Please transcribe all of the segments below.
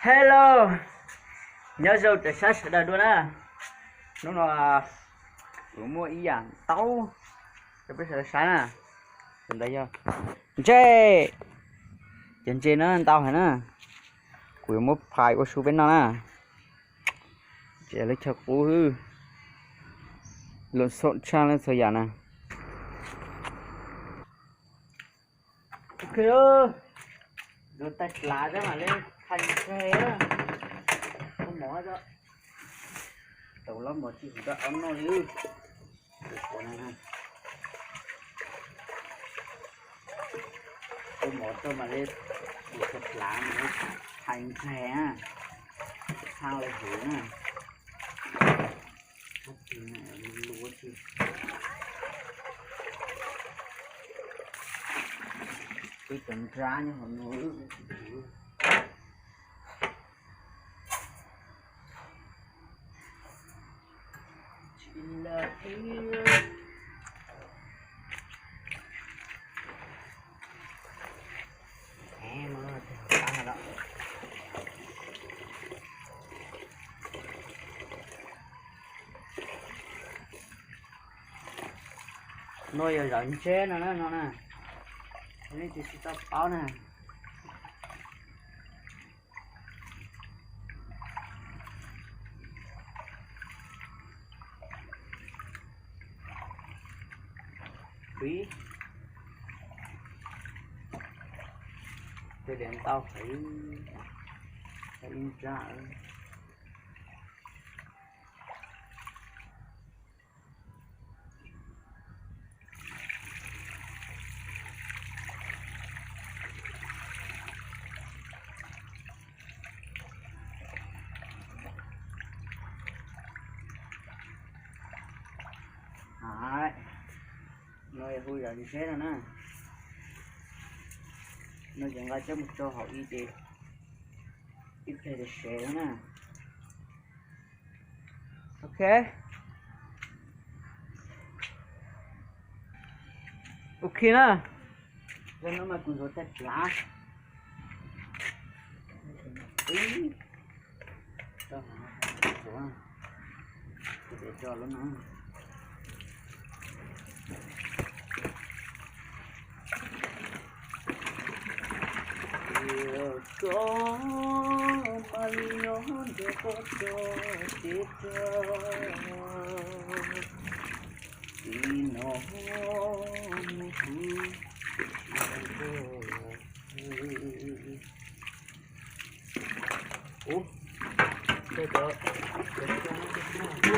Hello, nyob zoo rau sab sawv daws dua na. Hnub no kuv muaj ib yam ntaub rau peb sawv daws saib na. Tus ntawd yog ntses, cov ntses no ntau heev na. Kuv yuav muab phais ua su peb noj na. Ces lawv chaw qub, lom xom tshaj leej txhua yam na. Ok, yuav tag lav tab mam li phais ntses. Kua mov, tau los mov tsis tau ob noj li. Kua mov tau mam li ua tag lav, phais ntses na, txhaj li huv na. Peb cov nrab nyob hauv no. No yog zom ntseb no na, no na. Leej twg tsis tau paub na. Ib, tej liam ntau heev, ib nrab. No yog hu zom ntseb no na. No ces nqa coj mus rau hauv ib ces ib pliag ces sev na. Ok. Ok na. Yog no mas kuv ntxuav tag lav. Koj mam li nyob nrog koj txoj kev tag, txij no mus kuv tsis hais koj lawm. Ub, tej cov, cov xyoob no tej xyoob no.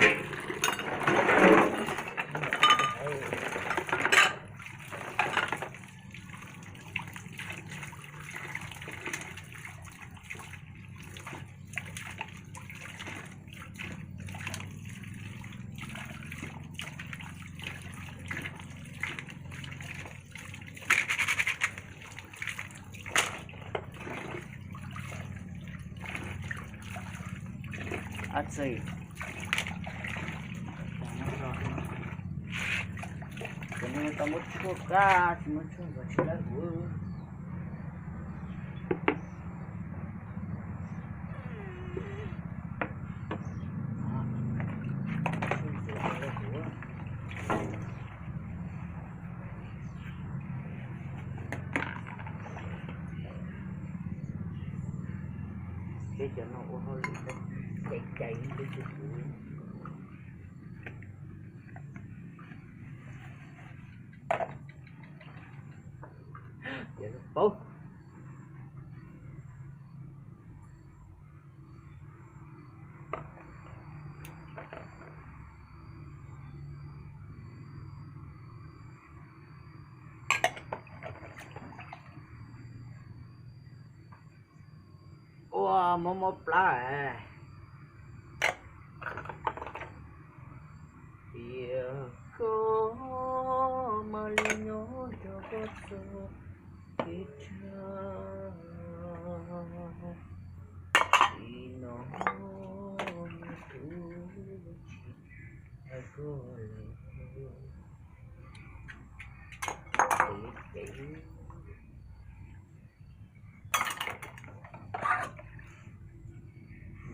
Ab txi, cov no tau muab tshuaj kab, tsis muab tshuaj ntxuav tsis dawb huv. Peb cov no ua hauj lwm cais cais ib ntsis xwb. Paub. Ua mob mob plab. Tias koj mam li nyob nrog koj txoj kev tag, txij no mus kuv tsis hais koj lawm. Ces, ces,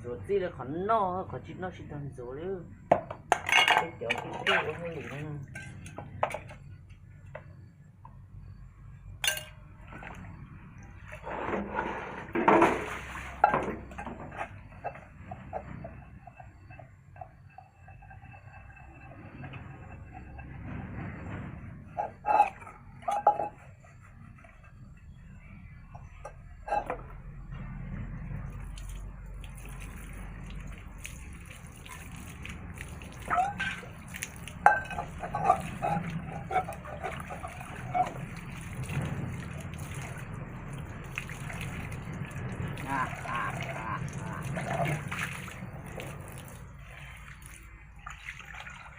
Txij li qhov noj, qhov tsis noj tsis tau ntxuav li. Peb cov tib tug ua hauj lwm no.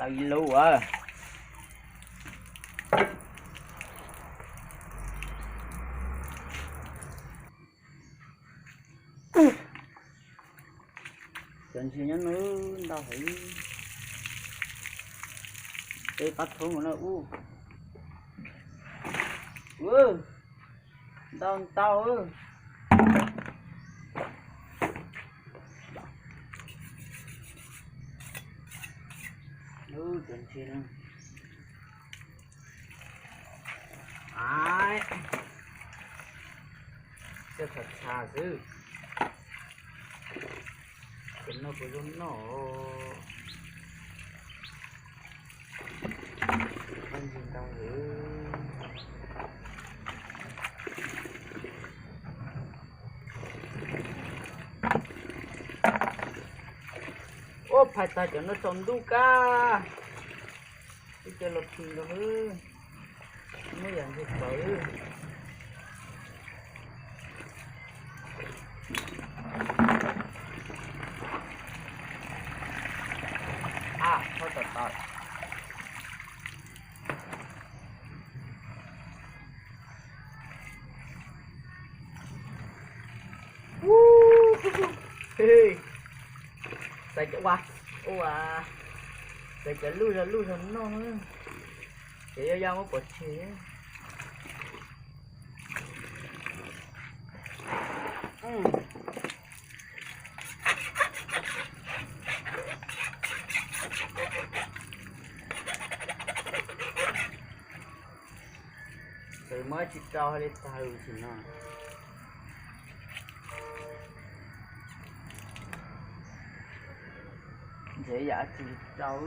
Tau ib lub a. Cov ntses nyob no ntau heev. Peb qab thoob no ub. Ntau ntau. Cov ntses no. Ai, coj tshav tshav xwb. Ces noj kuv zoo noj. Ntau heev. Ua phais tag cov no tsaus ntuj kab. Ib co los phim nkaus, muab yam ntses tawv. A, txhob tawm tawm. Xaiv cov ua, ua, xaiv cov luj zog luj zog noj, ces yog yaj muab pov tseg. Txawm muab tsis rau li tag sim no. Ntxim yam tsis rau.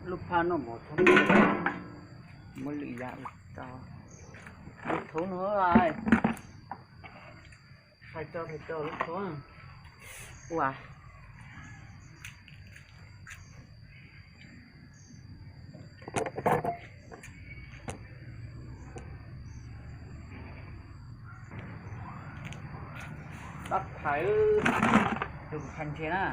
Lub phaj noj mov txhob muab lwm yam ua rau. Lub thoob no lais. Hais rau hais rau lub thoob ua. Tab phais, tus phais ntses na.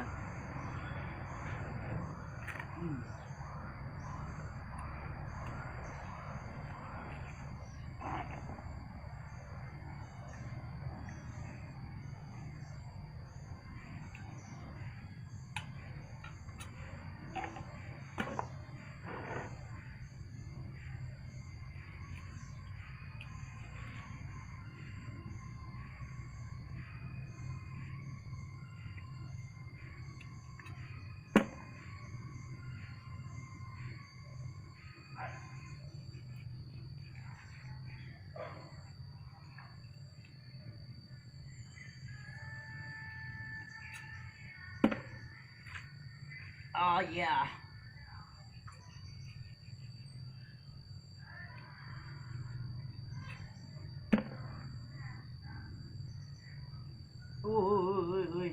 Oh yeah. Ui, ui, ui, ui.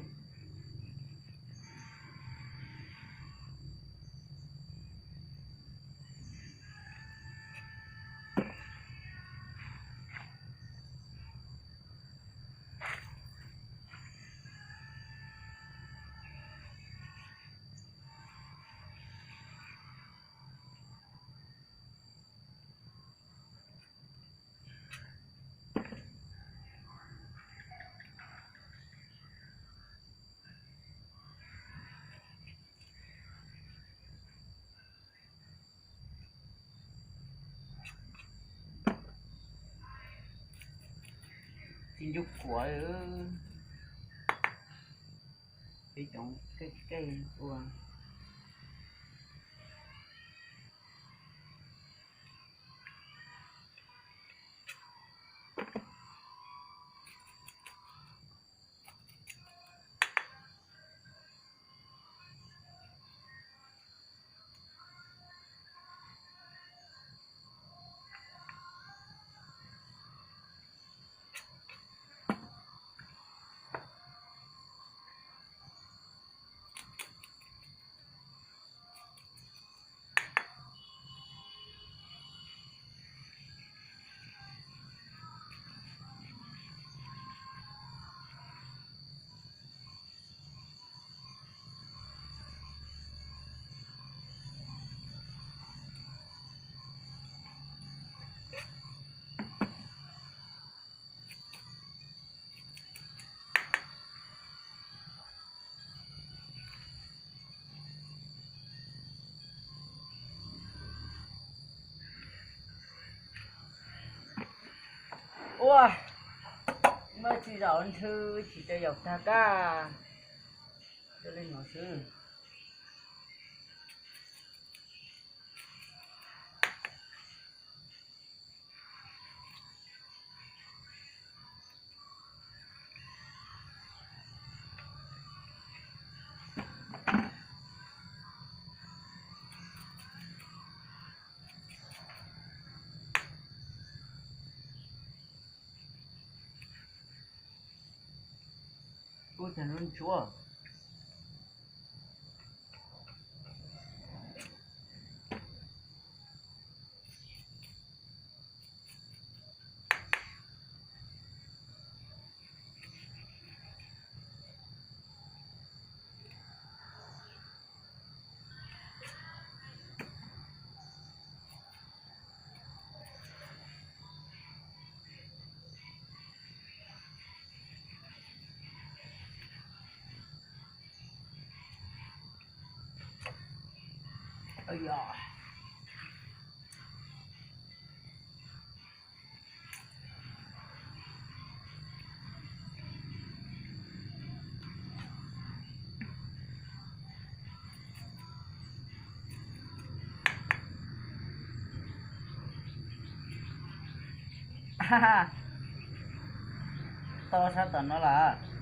Ncu kuav, peb cov keej keej ua. Ua, muaj tsis zaum nthwv tsis tau yaum tag kab, cia li no xwb. Ub, tag lub ntsuab. Tau sab tom no lawm.